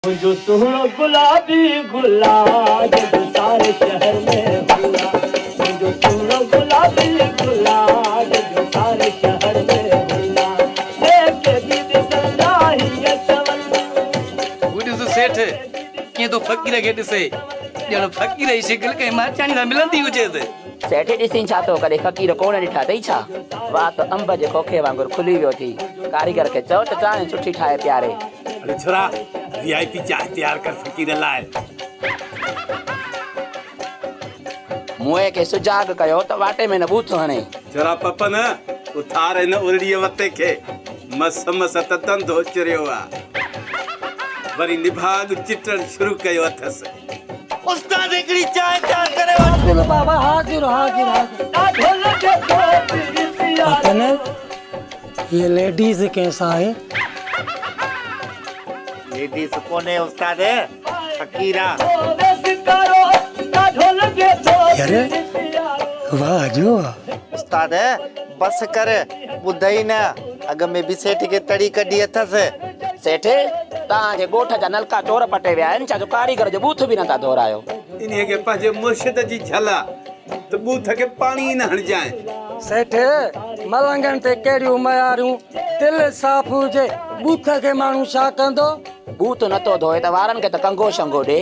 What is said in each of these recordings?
منهنجو سهڻو گلابي گلاب جو ساري شهر ۾ هلا منهنجو سهڻو گلابي گلاب جو ساري شهر ۾ هلا جيڪي به ڏسندا هيئن چون. هو ڏس سيٺ ڪيئن ٿو فقير کي ڏسي، ڄڻ فقير جي شڪل ڪنهن ماچياڻي سان ملندي هجيس. سيٺ ڏسين ڇا ٿو، ڪڏهن فقير ڪونه ڏٺا اٿئي ڇا؟ وات انب جي کوکي وانگر کلي ويو ٿي. ڪاريگر کي چئو ته چانهه سٺي ٺاهي پياري. اڙي ڇورا وي آء پي چانهه تيار ڪر فقير لاء. موئي کي سجاڳ ڪيو ته واٽي ۾ نه ٻوٿ هڻي. ڇورا پپن اٿار هن ارڙيء وتي کي، مس مس ته ڌنڌو چريو آ. وري نڀاڳ چٽڻ شروع ڪيو اٿس. استاد هڪڙي چانهه تيار ڪري وٺ. حاضر بابا حاضر حاضر حاضر. پپن هيء ليڊيز ڪنهن سان آهي؟ ليڊيز ڪونهي استاد فقير آ. يار واهه جو آ. استاد بس ڪر ٻڌئي نه اڳ ۾ به سيٺ کي تڙي ڪڍي اٿس. سيٺ توهان جي ڳوٺ جا نلڪا چور پٽي ويا آهن ڇا جو ڪاريگر جو ٻوٿ به نٿا ڌورايو. انهيء کي پنهنجي مرشد جي جهل آ. ته ٻوٿ کي پاڻي ئي نه هڻجانء. سيٺ، ملنگن تي ڪهڙيون مياريون، دل صاف هجي، ٻوٿ کي ماڻهو ڇا ڪندو؟ ٻوٿ نه ٿو ڌوئي ته وارن کي ته ڪنگهو شنگهو ڏي.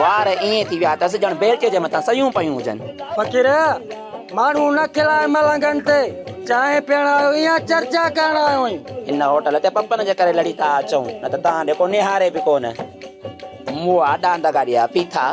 وار ائين ٿي ويا اٿس ڄڻ بيلچي جي مٿان سيون پيون هجن. فقير، ماڻهو نه کلائي ملنگن تي، چانهه پيئڻ آيو آهين يا چرچا ڪرڻ آيو آهين؟ هن هوٽل تي پپن جي ڪري لڙي ٿا اچون، نه ته توهان ڏي ڪو نهاري به ڪونه. مئا ڏاند گاڏيا پيٿا.